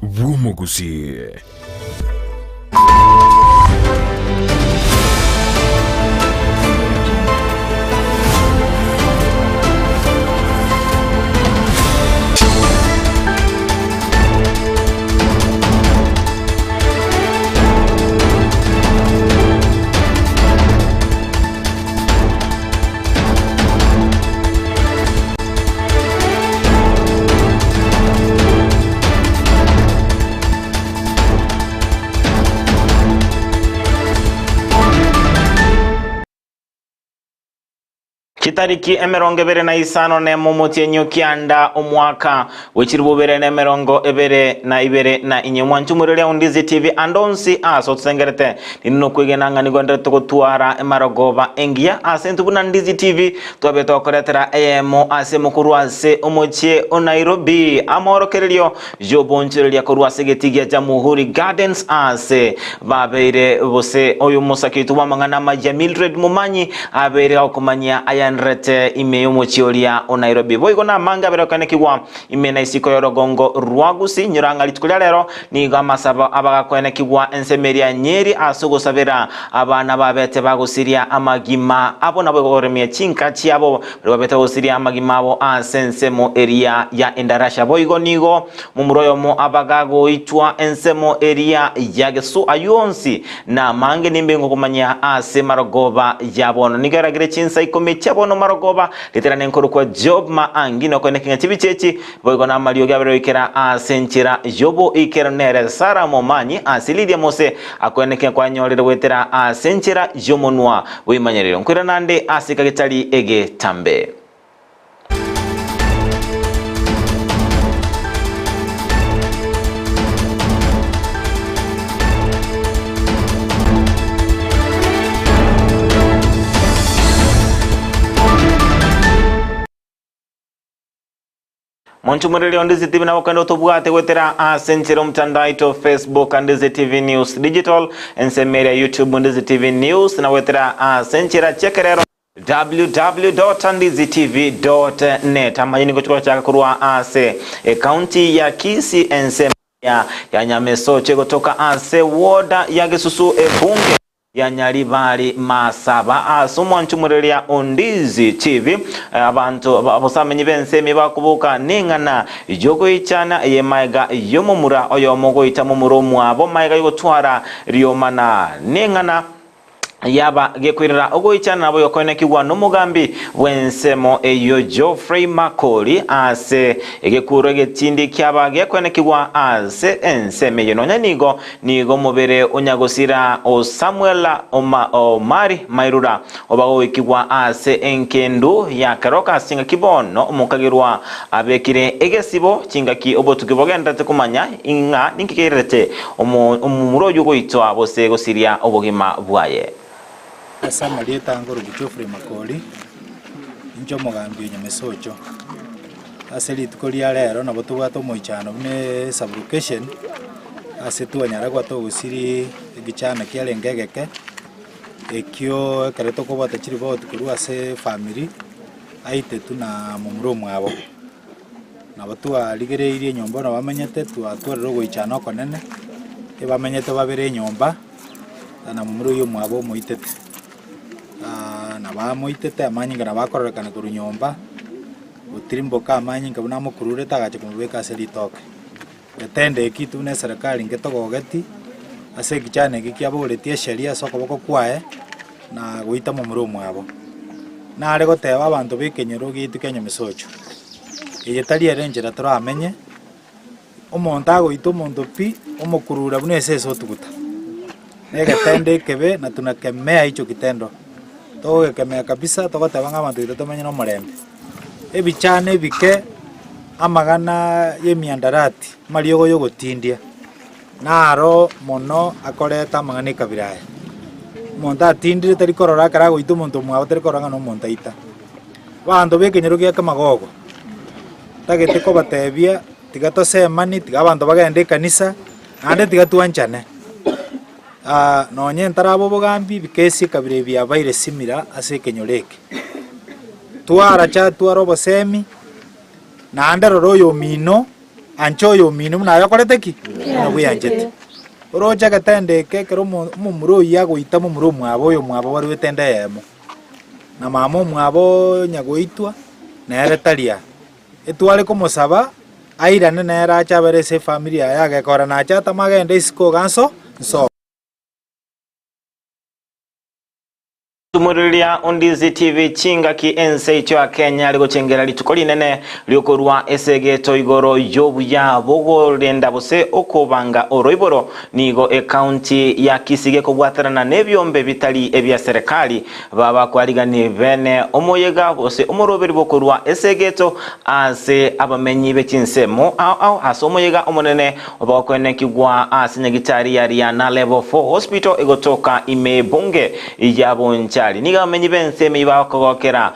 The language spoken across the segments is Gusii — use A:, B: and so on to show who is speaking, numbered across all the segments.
A: bw'Omogusii.
B: Chitariki 21 omotienyi o kianda omwaka bwe chilifu bibere na 22 na inye mwanche omoreri Undizi TV ande onsi ase otosengerete ninde nokwegena ng'a nigo enderete gotwara emarogoba engiya ase intwe buna Ndizi TV twabe tokoretera eyemo ase mokorwa ase omochie o Nairobi amorokererio y'obonchoreria korwa ase egetii gia Jamhuri Gardens ase babeire gose oyo omosake oito bw'amang'ana amaya Mildred Momanyi abeire gakomanyia ayanderete ime y'omochie oria o Nairobi. Boigo namange abeire gokenekigwa ime na isiko y'orogongo rwa Gusii. Inyora ng'a rituko ria rero nigo amasabo abagakoenekigwa ensemo eria Nyeri ase ogosabera abana babete bagosiria amagima abo nabo koremia chinka chiabo Baria babete gosiria amagima abo ase ensemo eria ya endarasha. Boigo nigo momura oyomo abaga goitwa ensemo eria ya gesu. Ayio onsi namange nimbe ngokomanyia ase marogoba ya bono. Nigo eragere chinsa ikomi chia bono marogoba, riterane nkorokwa Job Maangi, nokoeneki ng'a chibicha echi boigo namariogi abere goikera ase enchera y'oboikeranu nere Sara Momanyi ase Lydia Mose akoeneki ng'a kwanyorire goetera ase enchera y'omonwa Bw'imanyerero nkoirana nde ase ekagetari egetambe. Monche omoreri o Ndizi TV nabo kende otobwate goetera ase enchera omotandao aito Facebook Ndizi TV News Digital, ensemo eria YouTube Ndizi TV News na goetera ase enchera chi'ekerero www.ndizitv.net. Amanyini ngochia gochaka korwa ase ekaunti ya Kisii ensemo ya ya Nyamesocho egotoka ase woda ya Gesusu ebunge ya Nyaribari Masaba ase omwancho omoreria o Ndizi TV. Abanto abosamenyi b'ense ime bakoboka neng'ana y'ogoichana ey'emaega y'omomura oyomo goita momura omwabo maega y'ogotwara riomana neng'ana yaba gekoirera ogoichana nabo yokoenekigwa nomogambi bw'ensemo eyio Geoffrey Makori ase egekuro egetindi kiaba gekoenekigwa ase ensemo eyio nonya nigo Nigo omobere o nyagosira o Samuel Omari Mairura oba goikigwa ase engendu ya keroka ase chingaki bono omokagerwa abekire egesibo chingaki obotuki bogendererete komanya ing'a ninki keirerete omomura oyio goitwa gose gosiria obogima bwaye.
C: Ase amarieta angorubu Geoffrey Makori, inche omogambi o Nyamesocho. Ase rituko ria rero nabo tobwate omoichano buna esublocation, ase twanyara koba togosiria ekichana kiarenge egeke, ekio ekero tokobwata chiripoti korwa ase efamiri, aitetwe na momura omwabo. Nabo twarigereirie enyomba buna bamenyete, twatwarire ogoichana okonene, ebamenyete babere enyomba, na momura oywo omwabo omoitete. Nabo amoitete amanyinga nabo akororekana korwa nyomba. Gotirimboka amanyinga buna amokururete agacha komobeka ase ritoke. Getendo eki intwe buna eserekari ngetogogeti ase ekichana eke kiabogoretie esheria ase okoboko kwaye na goita momura omwabo. Nare goteba abanto b'ekenyoro giaito kia Nyamesocho, eye tari ere enchera toramenye. Omonto agoita omonto pi, omokurura buna esese otuguta, na egetendo ekebe na tunakemea hicho kitendo. Togogekemea kabisa togoteba ng'a abanto baito tomenye na omorembe. Ebichano ebike, amagana ya emiandarati, amariogo ya ogotindia, naro mono akoreta amang'ana ekabira aya. Omonto atindire tari korora ekero agoita omonto omwabo tari korora ng'a na omonto aita. Abanto ba ekenyoro gia kemagogo. Ntagete kobatebia, tiga tosemani, tiga abanto bagende ekanisa, naende tiga twanchane. Nonye ntaraba obogambi, ebikesi ekabira ebi biabaire simira ase ekenyoro eke. Twaracha tware obosemi, naende rora oyomino. Ancha oyomino buna aye okorete ki? Buna bweanchete. Oroche egetende eke ekero omo omomura oyio agoita momura omwabo oyomwabo barwete enda eyemo, na mama omwabo onya goitwa, nere tari aa. Etware komosaba airane nere ache abere ase efamiri yaye agekora nache atama agende isiko iga nso nsobo.
B: Tumoriria Ondizi TV chingaki ense icho ya Kenya rigochengera rituko rinene riokorua esegeto igoro y'obuya bogorenda gose okobanga oroiboro nigo ekaunti ya Kisii gekobwaterana nebiombe bitari ebia serikali babakwarigani bene omoyega gose omoroberi bokorua esegeto ase abamenyi be chinsemo ao ao ase omoyega omonene Obokoenekigwa ase nyagitari ya Riana Level 4 Hospital egotoka ime ebunge ya Bonchari. Nigo abamenyi b'ense ime bagokogokera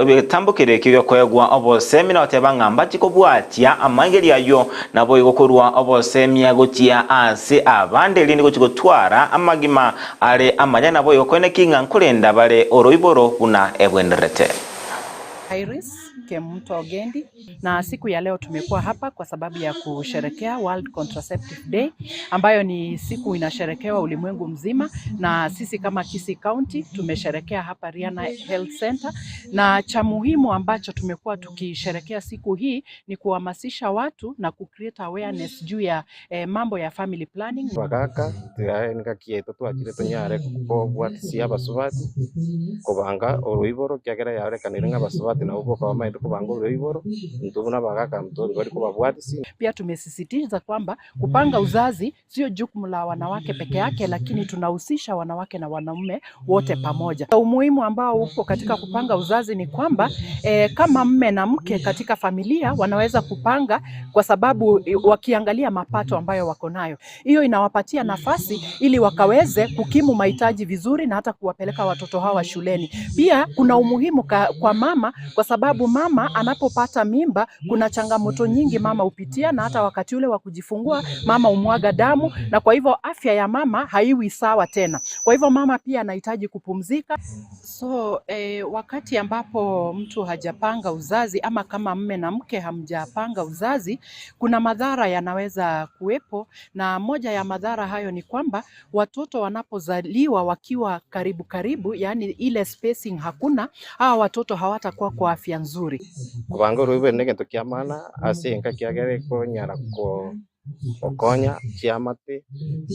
B: egetambokero ekio giokoegwa obosemi na goteba ng'a mbachi kobwatia amaigerio ayio naboigo korwa obosemia gochia ase abande erinde gochia gotwara amagima are amaya naboigo koeneki ng'a nkorenda bare oroiboro buna ebwenerete.
A: Iris Kemunto Ogendi. Na siku ya leo tumekuwa hapa kwa sababu ya kusherekea World Contraceptive Day ambayo ni siku inasherekewa ulimwengu mzima, na sisi kama Kisii County tumesherekea hapa Riana Health Center, na cha muhimu ambacho tumekuwa tukisherekea siku hii ni kuhamasisha watu na ku create awareness juu ya eh, mambo ya family planning.
D: Bagaka, tiga engaki yaito twachire tonyare kobwatisia abasubati kobanga oroiboro, ekiagera yaorekanire ng'a abasubati nabwo boka bamaete kobanga oroiboro, intwe buna abagaka ntobari kobabwatisia.
A: Pia tumesisitiza kwamba kupanga uzazi sio jukumu la wanawake peke yake, lakini tunahusisha wanawake na wanaume wote pamoja. Umuhimu ambao upo katika kupanga uzazi ni kwamba eh, kama mme na mke katika familia wanaweza kupanga, kwa sababu eh, wakiangalia mapato ambayo wako nayo, hiyo inawapatia nafasi ili wakaweze kukimu mahitaji vizuri na hata kuwapeleka watoto hawa shuleni. Pia kuna umuhimu ka, kwa mama kwa sababu mama anapopata mimba kuna changamoto nyingi mama hupitia, na hata wakati ule wa kujifungua mama humwaga damu, na kwa hivyo afya ya mama haiwi sawa tena. Kwa hivyo mama pia anahitaji kupumzika. So eh, wakati ambapo mtu hajapanga uzazi ama kama mme na mke hamjapanga uzazi, kuna madhara yanaweza kuwepo, na moja ya madhara hayo ni kwamba watoto wanapozaliwa wakiwa karibu karibu, yaani ile spacing hakuna, hawa watoto hawatakuwa kwa afya nzuri.
D: Kobanga oroibori negento kia maana ase enka ekiagera ekonyara ko gokonya chiamate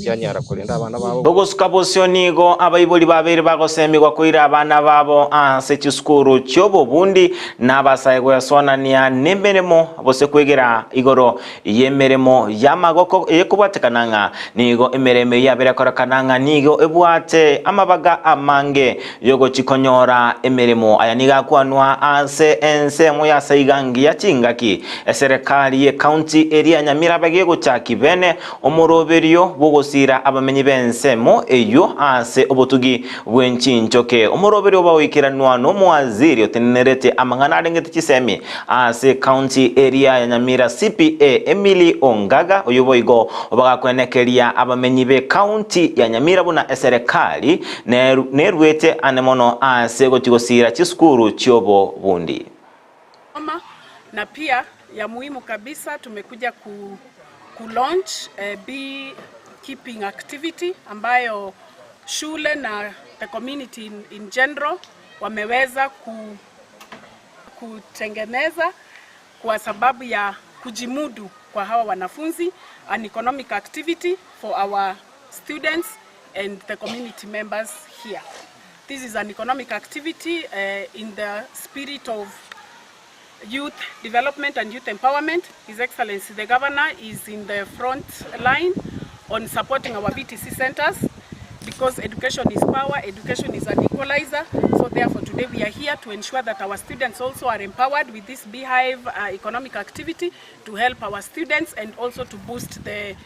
D: chianyara korenda abana babo.
B: Bogosuka bosio nigo abaibori babeire bagosemigwa koira abana babo ase chisukuru chi'obobundi, na abasae gwesonania nemeremo gose kwegera igoro y'emeremo y'amagoko eyekobwatekana ng'a nigo emeremo eyio yabeire ekorekana ng'a nigo ebwate amabaga amange y'ogochikonyora emeremo. Aya nigo akwanwa ase ensemo ya Saigangi ya chingaki eserekari y'ecounty eria ya Nyamira gegochaki bene omoroberio bw'ogosiira abamenyi b'ensemo eyio ase obotugi bw'enchinchoke. Omoroberio obagoikeranwa n'omowaziri otenenerete amang'ana arengete chisemi ase ecounty eria ya Nyamira CPA Emily Ongaga oyio boigo obagakwenekeria abamenyi b'ecounty ya Nyamira buna eserekari Neruete ane mono aase gochia gosiira chisukuru chi'obobundi.
E: Soma na pia ya muhimu kabisa tumekuja ku, ku launch eh, bee keeping activity ambayo shule na the community in, in general wameweza ku, kutengeneza kwa sababu ya kujimudu kwa hawa wanafunzi, an economic activity for our students and the community members here. This is an economic activity uh, in the spirit of youth development and youth empowerment. His Excellency the Governor is in the front line on supporting our VTC centers because education is power, education is an equalizer. So therefore today we are here to ensure that our students also are empowered with this beehive uh, economic activity to help our students and also to boost the,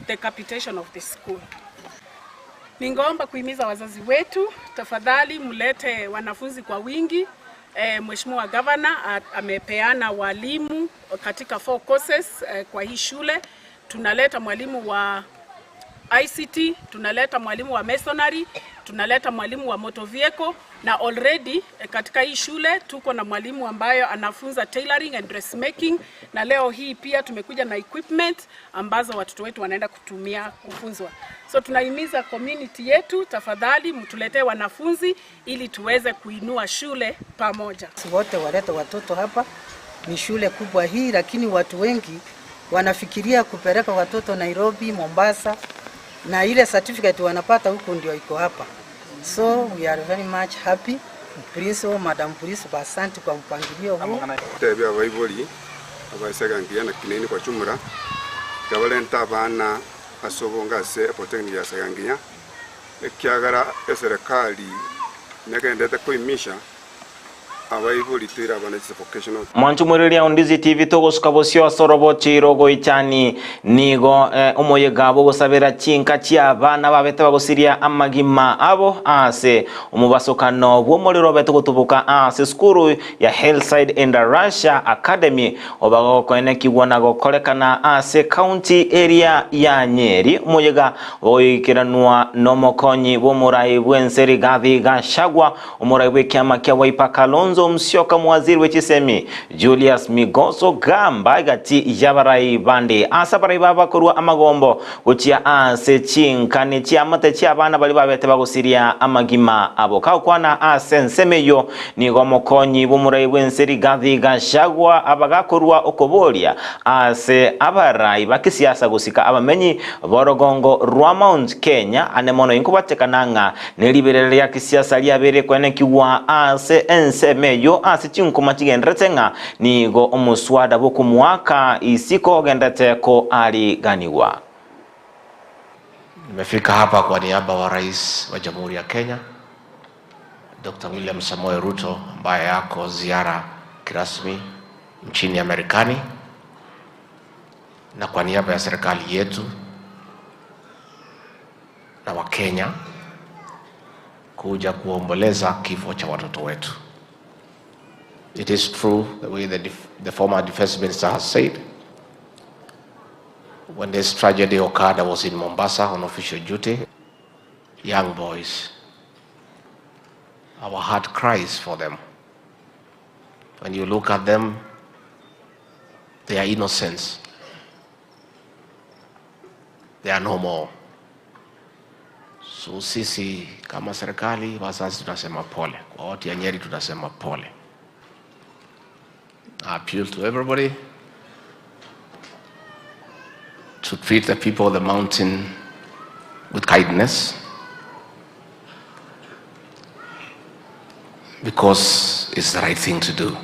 E: the capitation of the school. Ningeomba kuhimiza wazazi wetu, tafadhali mlete wanafunzi kwa wingi. E, Mheshimiwa Gavana amepeana walimu katika four courses e, kwa hii shule. Tunaleta mwalimu wa ICT, tunaleta mwalimu wa masonry, tunaleta mwalimu wa motor vehicle Na already katika hii shule tuko na mwalimu ambayo anafunza tailoring and dressmaking, na leo hii pia tumekuja na equipment ambazo watoto wetu wanaenda kutumia kufunzwa. So tunahimiza community yetu, tafadhali mtuletee wanafunzi ili tuweze kuinua shule pamoja.
F: Wote walete watoto hapa, ni shule kubwa hii, lakini watu wengi wanafikiria kupeleka watoto Nairobi, Mombasa, na ile certificate wanapata huku ndio iko hapa. So we are very much happy. Principal, Madam Principal, asante kwa mpangilio huu.
G: Tebia abaibori abaisega ngiya na kineini kwa chumura, tiga barente abana ase obonge ase epolytechnic ya Sega Ngiya, ekiagera eserekari negendete koimisha abaibori twire abana chise vocational.
B: Mwanchumuriria Undizi TV togosuka bosio asorobo chiro goichani nigo omoyega bogosabera chinka chia abana babete bagosiria amagima abo ase omobasokano bw'omorero bete gotuboka ase skuru ya Hillside Endarasha Academy obagokoenekigwa na gokorekana ase county area ya Nyeri. Omoyega oikiranwa n'omokonyi bw'omorai bw'ense Rigathi Gachagua, omorai bw'ekiama kia Wiper Kalonzo Musyoka, muwaziri w'echisemi Julius Migoso Gamba gati y'abarai bande ase abarai babakorwa amagombo gochia ase chinkani chiamate chiabana bari babete bagosiria amagima abo kakwana ase ensemo eyo nigo omokonyi bw'omorai bw'ense Rigathi Gachagua abagakorwa okoboria ase abarai ba kisiasa gosika abamenyi b'orogongo rwa Mount Kenya ane mono inkobatekana ng'a neriberere ria kisiasa riabere kwenekigwa ase ensemo eyo ase chinkoma chigenderete ng'a nigo omuswada bw'okomwaka isiko ogendete ko ariganiwa.
H: Nimefika hapa kwa niaba wa Rais wa Jamhuri ya Kenya Dr. William Samoei Ruto ambaye yako ziara kirasmi nchini Marekani, na kwa niaba ya serikali yetu na Wakenya kuja kuomboleza kifo cha watoto wetu. It is true the way the former defense minister has said. When this tragedy occurred, I was in Mombasa on official duty. Young boys, our heart cries for them. When you look at them, they are innocents. They are no more. So sisi kama serikali, wazazi tunasema pole. Kwa watu ya Nyeri tunasema pole. I appeal to everybody to treat the people of the mountain with kindness, because it's the right thing to do.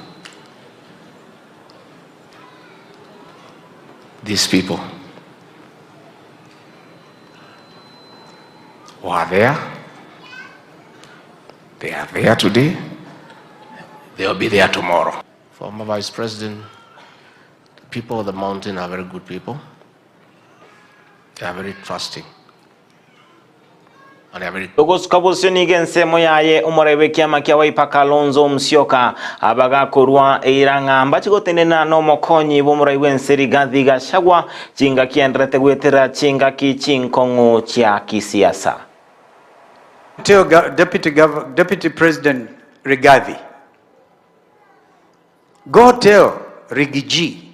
H: These people who are there, they are there today, they will be there tomorrow. Former Vice President, the people of the mountain are very good people. They are very trusting. And they are very
B: Ogosuka bosio nigo ensemo yaye omorebe kiama kia Wiper Kalonzo Musyoka abagakorwa eirang'amba chigotenena n'omokonyi bw'omorai bw'ense Rigathi Gachagua chingaki enderete gwetera chingaki chinkong'u chia kisiasa.
I: Tell Deputy President Rigathi, go tell Riggy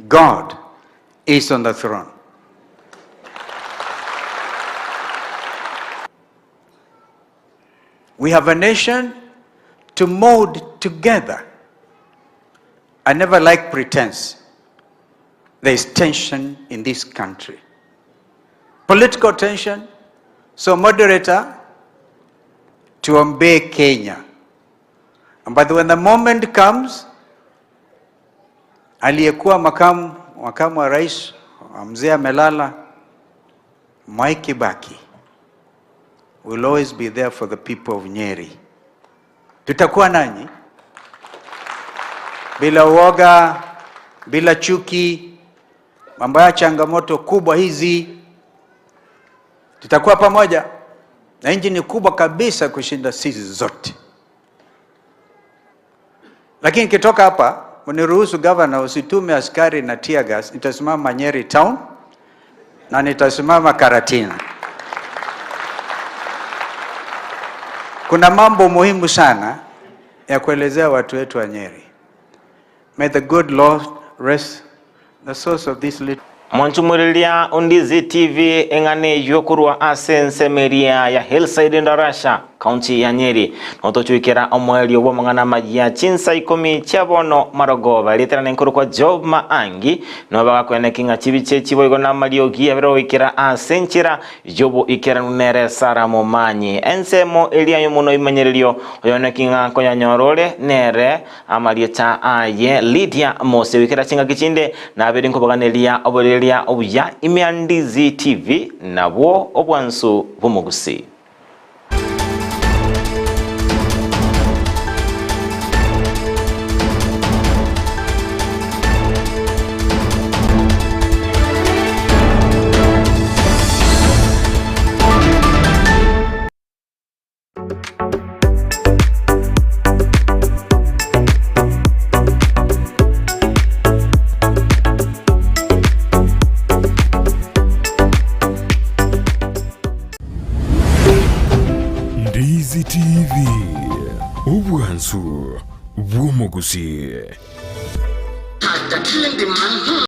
I: God is on the throne. We have a nation to mold together. I never like pretense. There is tension in this country. Political tension. So moderator, tuombe Kenya. But when the moment comes, aliyekuwa makamu wa rais, mzee amelala, Mwai Kibaki will always be there for the people of Nyeri. Tutakuwa nanyi bila uoga, bila chuki, mambo ya changamoto kubwa hizi, tutakuwa pamoja. Na nchi ni kubwa kabisa kushinda sisi zote. Lakini kitoka hapa, uniruhusu governor, usitume askari na tear gas, nitasimama Nyeri town na nitasimama Karatina. Kuna mambo muhimu sana ya kuelezea watu wetu wa Nyeri. May the good Lord rest the souls of these little
B: Mwanchumuriria Ondizi TV eng'ana eyio korwa ase ensemo eria ya Hillside Ndarasha, county ya Nyeri. Notochuikera omoerio bw'amang'ana amayia chinsa ikomi chia bono marogoba. Erieta riane nkorokwa Job Maangi, nigo bagakweneki ng'a chibicha echi boigo namariogi abere goikera ase enchera y'oboikeranu nere Sara Momanyi. Ensemo eria y'omonwa ebimanyererio oyoneki ng'a nkoyanyora ore nere Amarieta aye Lydia Mose goikera chingaki chinde nabere nkobaganeria oborereria obuya ime ya Ndizi TV nabwo obwansu bw'omogusii.
J: Ndizi TV, obwansu bw'omogusii.